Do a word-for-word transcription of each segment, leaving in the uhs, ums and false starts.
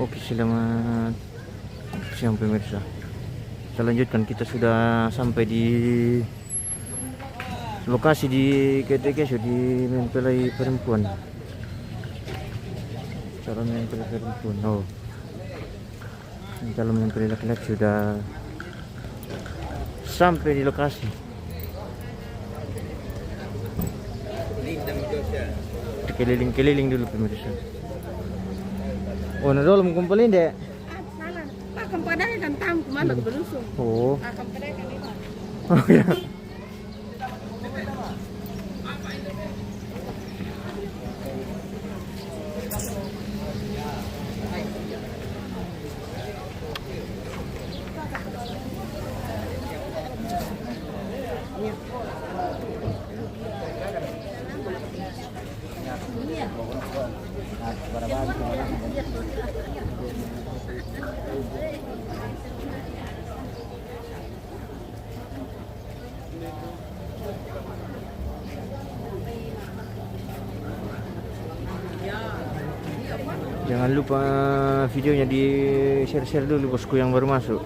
Oke, selamat siang pemirsa. Kita lanjutkan, kita sudah sampai di lokasi di K T K, di mempelai perempuan. Calon mempelai perempuan. Oh. Calon mempelai laki-laki sudah sampai di lokasi. Keliling-keliling dulu pemirsa. Oh, na dolo mo kumpulin de. Ah, salah. Pak, kempadai kan tam, kemana ke belusung? Oh. Ah, kempadai kan itu. Oh ya. Jangan lupa videonya di-share-share dulu, bosku yang baru masuk.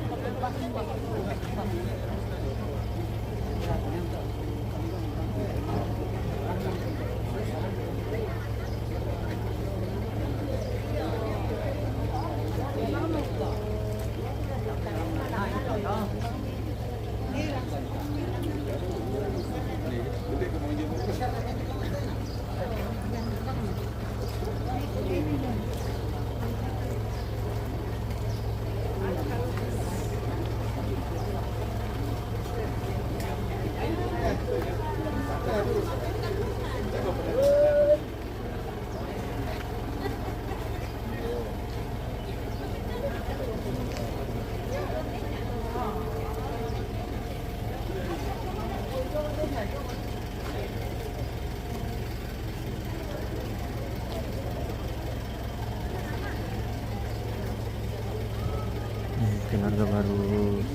Hmm, keluarga baru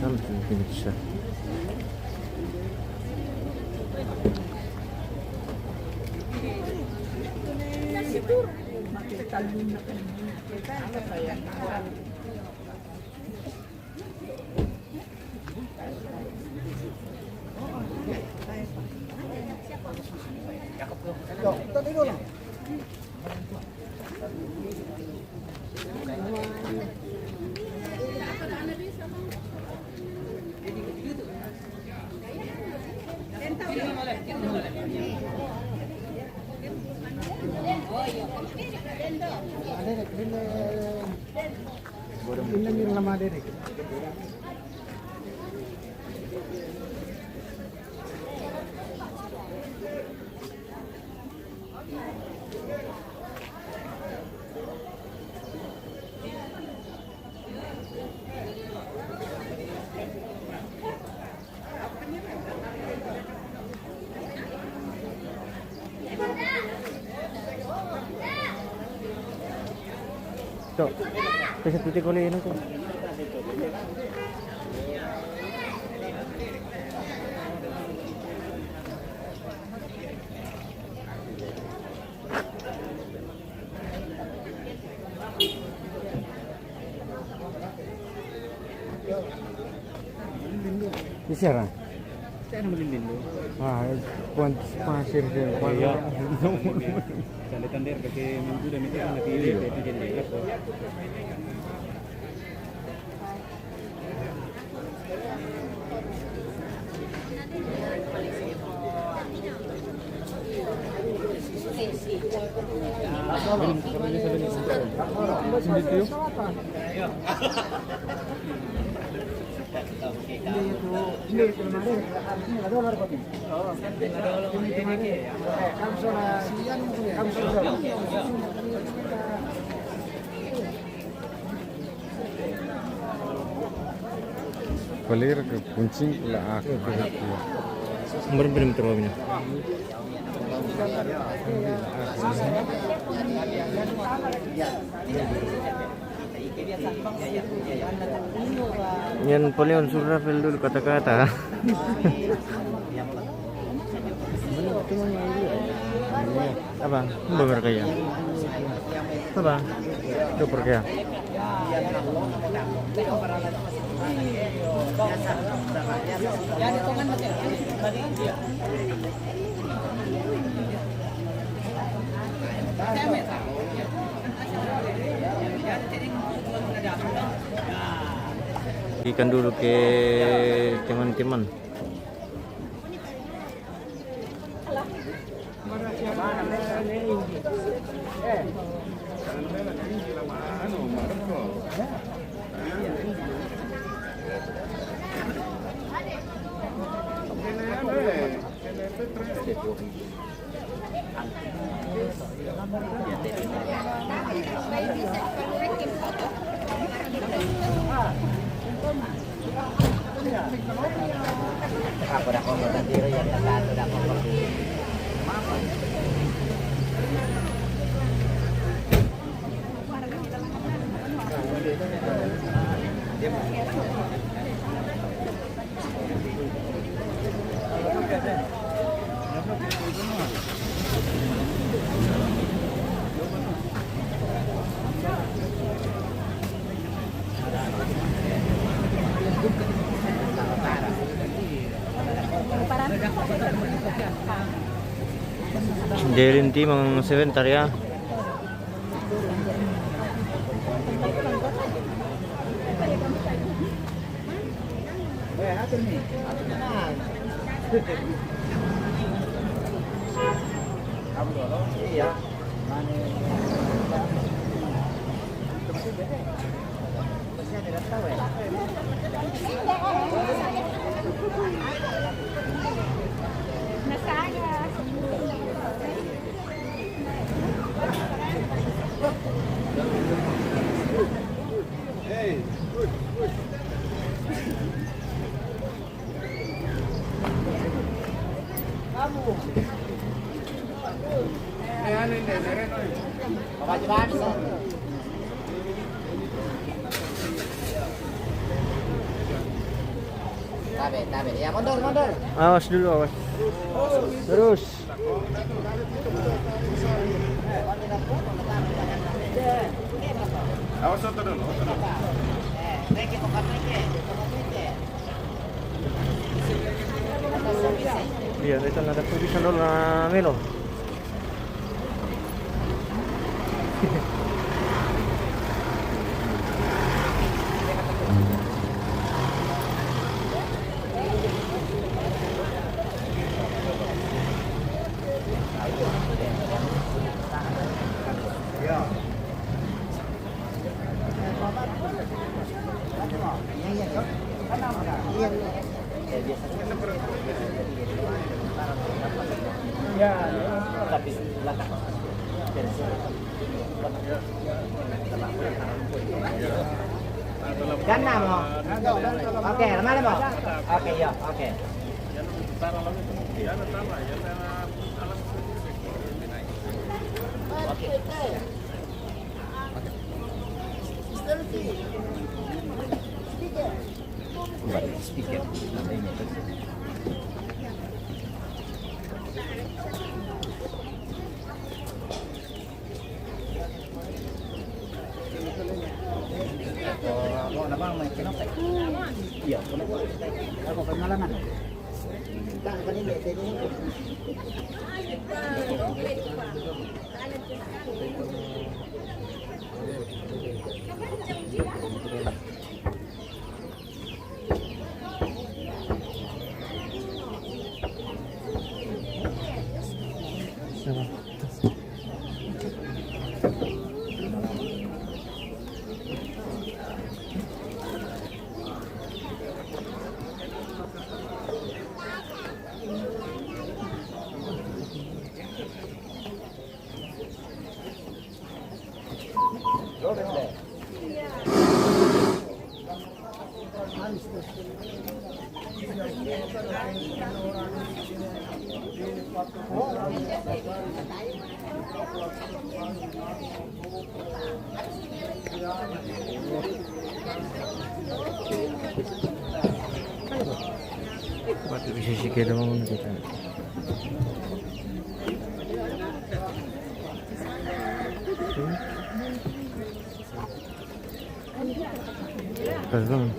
Samsul Indonesia. Tok, kasi putih ko na yun ko. Isi orang? Saya nama Lindin tu. Ah, puan pasir dia. Iya. Tanda-tanda kaki minggu dah minta nak pilih, tapi jadi apa? Palir ke kuncing la aku. Belum, belum terlalu banyak. Yan pale on surra fel dulu kata-kata. Apa? Beberapa ya. Salah. Itu pergi ya. Ikan dulu ke teman-teman. Delin ti mang seven tariya. Tabe, tabe. Ya, mundur, mundur. Awas dulu, awas. Terus. Awas, oto dulu, oto dulu. Iya, ito na, nagpapisa na Melo. Ganna mo? Oke, mana mo? Oke, ya, oke. Oke. Speaker. Pati bisa sige naman kita. Hmm? Belum.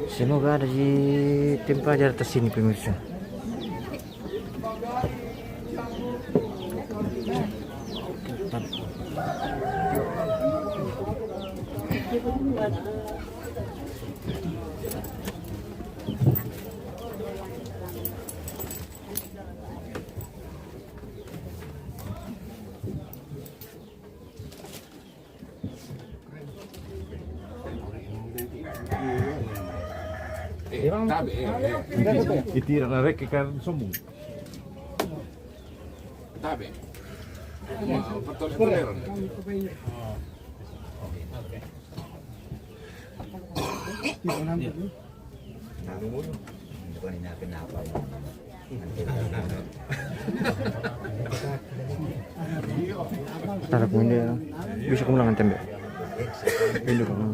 Semoga ada di tempat aja atas sini, pemirsa. Eh, tabe, eh, eh. Iti na reke kan somu. Tabe. Ma, fattore correre. Tara ko hindi, ano? Bisa ko lang ang tembe. Hindi ko lang.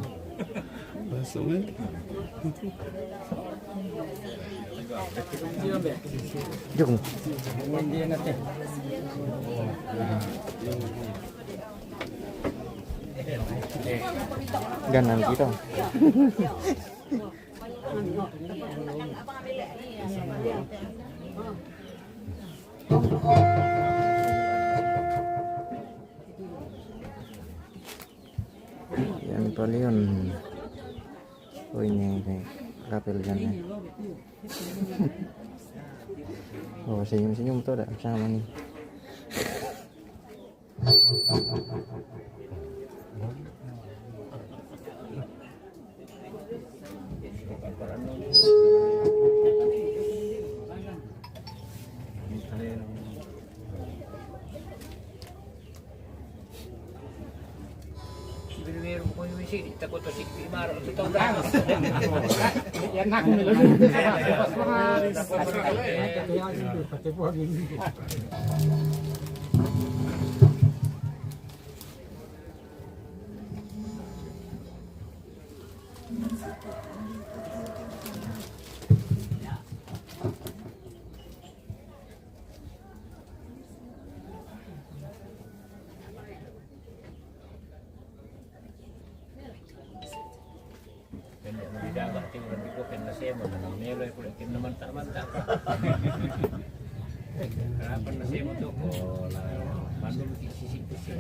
Diyo ko. Ganang kita. Yan pala yun. Uy, ini, ini. Kapil dyan, eh. Oh, senyum-senyum tuh, ada sama nih. Primero ko yung misi, takot to si Pimaro, ito to. Yan na, kung niluluto sa mga Kanya mo di dagat, tingnan di ko, kanya semo, na nang nelo, ay kulit, kanya naman, tama, tama. Harapan na semo to, ko, la, mandul, sisip, sisip.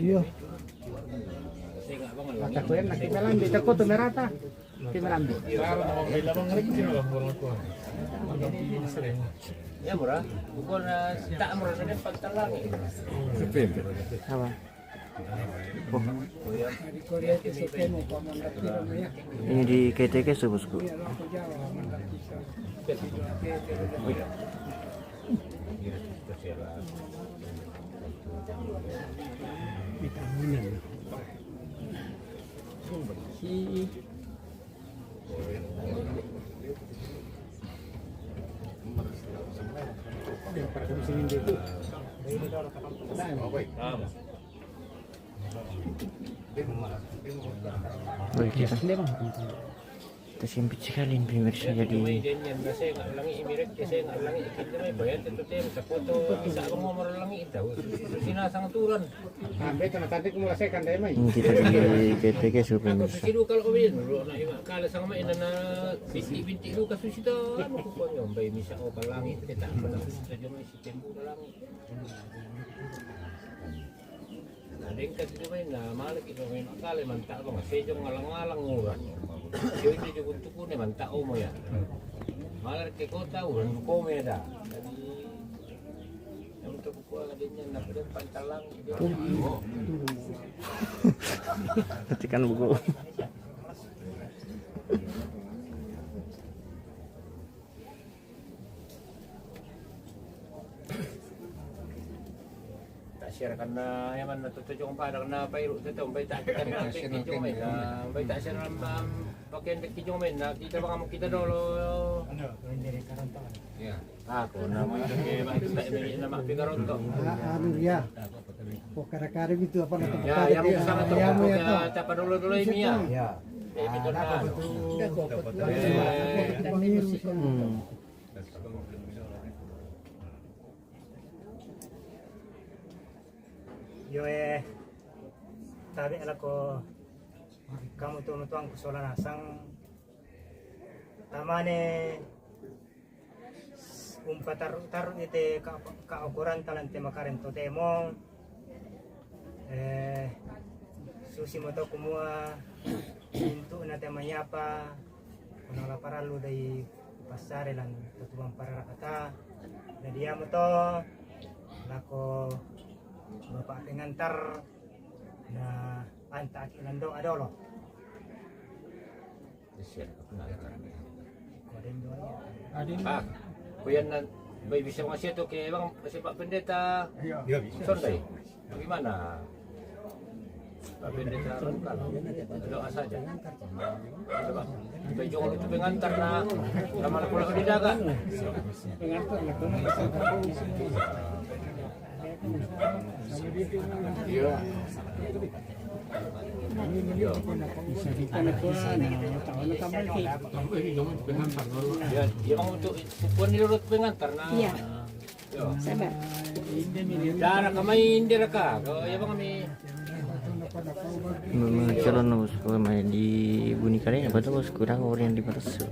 Iya. Mata ko yan, nakimelambi. Tako to, merata. Kimelambi. Ya, mura. Bukon na, ta mura na din pagtalang, eh. Apa? Ini di K T K, bosku. Uy, kita. Kita sempit sekali ini, pemirsa, jadi. Sinasang turan. Hindi kita di K T K, pemirsa. Kala sa mga ina na binti-binti ko kasusita, ano ko po niyo, bay misa o kalangit, kita pa na susita dyan, may sitempo na langit. Adeng kasi di ba na malik ito ngayon akala man tao nga sedyo nga lang-alang uran. Siyo ito yung buntuko ni man tao mo yan. Malik kay kota uran ko mo yan da. Ang tuko ko nga din yan na pwede pantalang. Tikan buko. Ta share kan na yaman na tutu yung parang na pairu tutu, bay ta kan na share na picture may na, bay ta share na, um, pakian picture may na kita ba kamu kita dolo. Ano, hindi rin karantakan. Yeah. Ako na mga kaya ba kita na mga pigaron to. Ah, ano ya? O kare-kare ito apa na. Ya, ya mo sa to. Ya mo ya to. Tapadulo-dulo ini ya. Ya. Ini kan anu. Hmm. Yo, eh, tabe' lako kamu tu matuang ku sola nasang tamane umpataru-taru ite ka, ka ukuran talan te makaren to temo. Eh, susi moto kumua untuk na te mayapa, kuna la parallu dai pasare lan tutubang pararakata. Jadi ya moto lako bapak pengantar na anta aki lando adolo. Siap. Kodeng doa. Ah, kuyan na, bai bisa masih tu ke bang, si Pak Pendeta. Ya, bisa. Sonday. Bagaimana? Pak Pendeta Rungkal. Doa saja. Coba. Bai jong itu pengantar na. Lama-lama di daga. Iya. Iya. Iya, iya, bang, untuk kuan ni lurut pengantar na. Iya. Iya. Sabar. Dara kamay indira ka. Ko iya bang kami. Memang calon na bos ko may di buni kare na bata bos kurang orang di bata su.